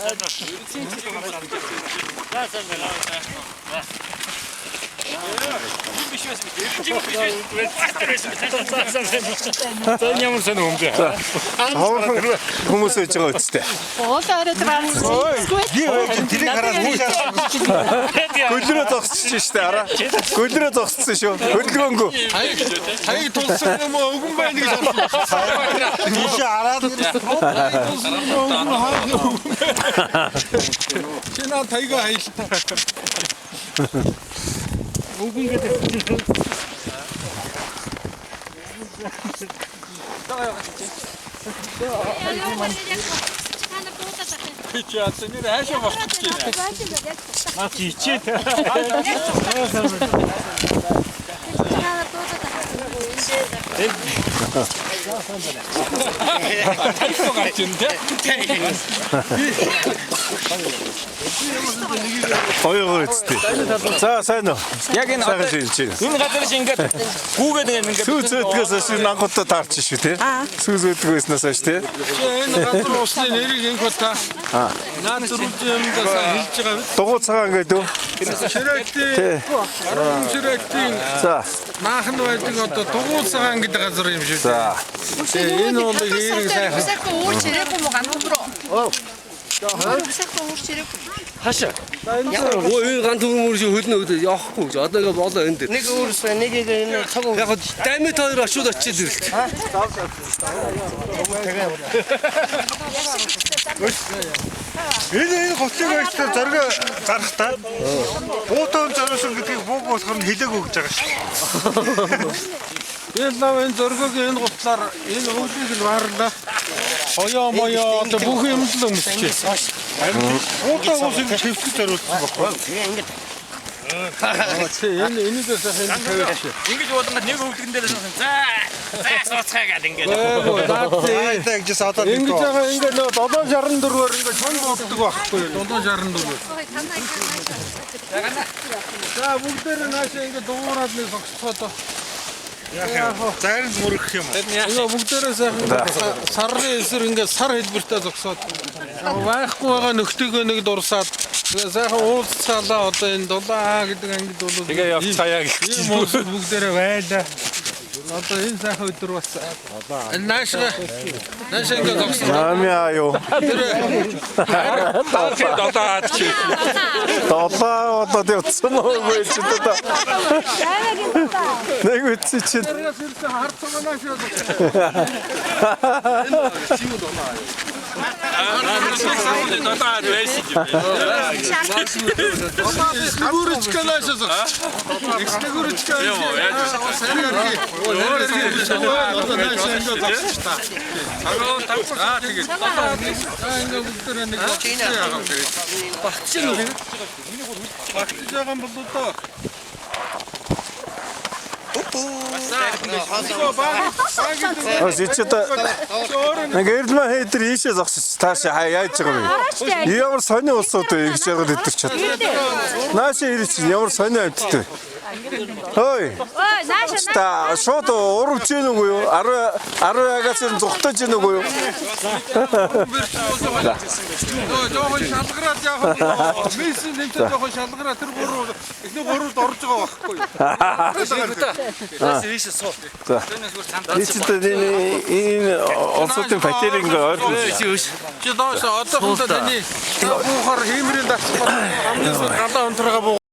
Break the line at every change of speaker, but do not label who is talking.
За ямар сонь юм бэ?
Ховорхон хүмүүс байж байгаа үстэй.
Уул орой
Тэрийг хараад гөлрөө зогсчих штэ араа. Гөлрөө зогссон шүү. Хөдөлгөөнгөө.
Хаяг тулсан юм уу өгөн байна гэж бодсон.
Тийшээ араад
Тулсан юм уу өгөн хаах өгөн байна. Чи наа тайгаа хаял.
Өгөн гэдэг.
Чи яасан нэр хайшаа багтчих чинь.
Наа чи ичээ.
Тайгаа гарч ин тэ.
Гоё гоё үстэй. За сайн уу.
Яг энэ
Сайхан
одоо
шилж байна.
энэ газар шиг ингээд гүүгээд ингээд
Сүү зөөдгөөс хойш нангуудаа таарч шүү те. Сүү зөөдгөөснөөс хойш те.
Чи энэ газар усны нэрийг инх та. Наад зөрүүжин юмдаа сайн хэлж байгаа биз?
Дугуй цагаан гэдэг үү?
Ширээктийн
Тий.
Гаруун ширээктийн
За.
нааханд байдаг одоо дугуй цагаан гэдэг газар юм шиг.
За.
Тэгээ энэ бол эерэг сайхан.
Үсэхгүй уурч ирээгүй мó ганц руу. Үсэхгүй уурч ирээгүй.
Хаашаа. Өө энэ ганц хүмүүс шиг хөлнө өдөө явахгүй гэж. Одоо ингээ болоо энэ дээр.
Нэг өөрсөө нэг энэ цог
Яг хөө даймит хоёр очиод очиод ирэлт.
Энэ готлыг баяжтай зориг зарахтаа буутан зориулсан гэдгийг бууг болохоор нь хэлээгүй гэж байгаа шүү.
Энэ лав энэ зөргөг энэ гутлаар энэ өвлийг л баарлаа. Хоёо моёо одоо бүх юм л өмсчихээ.
Буутан ус ингэ хэвтгэж зориулсан байхгүй.
Тий энэ энийгээ сайхан энэ тавиач.
Ингэж уулангад нэг өвлгөн дээр суусан. За за сууцгаа гэдэг ингээд.
Ээгүй наад
Аа тэгжээс одоо нэг
ингэж байгаа ингээ нөө 764-оор ингээ чон боддог байхгүй юу? 764-оор. За бүгдээр наашаа ингээ дуурайд нэг зогсцоод
зарим мөрөх юм.
ингээ бүгдээрээ сайхан сарын эсэр ингээ сар хэлбэртэй зогсоод яг байхгүй байгаа нөхдөгөө нэг дурсаад тэгээ сайхан уулзцаалаа одоо энэ дулаа гэдэг ангид бол
Тэгээ явцгаая гэх
ийм улсад бүгдээрээ байлаа. Одоо энэ сайхан өдөр бас наашаа наашаа ингээ зогсон.
Намя юу.
Долоо чи.
Долоо одоо явцсан уу чи одоо. Нэг үтси чинь.
Тэрээс ирсэн харцгаа наашаа зогсон.
Долоо байсан юм.
Снегурочка наашаа зогсон. Снегурочка наашаа. Одоо наашаа ингээ зогсож та. Аа тэгээд. За ингээ бүгдээрээ нэг зогссон яагаа тэгээд.
Багтчих юм.
Багтж байгаа юм бол одоо
Ос чи одоо нэг эрдмэ хейтер ийшээ зогсож таашаа хаа яаж байгаа юм бэ? Ямар сони улсууд вэ гэж яагаад өдр чад. Наашаа ирэх чинь ямар сони амьтд вэ? Хөөе.
Ой, нааш
Та шууд урвж гин үгүй юу? 10 10 ягаас нь зүхтаж гин үгүй юу?
Нөө жоохон шалгараад яах вэ? Месси нэмтэй жоохон шалгараад тэр гурав эхний гуравд орж байгаа байхгүй юу?
Наас ийшээ суу.
За. Энэ чи одоо энэ улсуудын патерийг ингээ ойрхон.
Чи өш.
Чи доош одоохондоо таны буухаар хиймрийн дагсгаар хамгийн сүүл галаа унтрага буу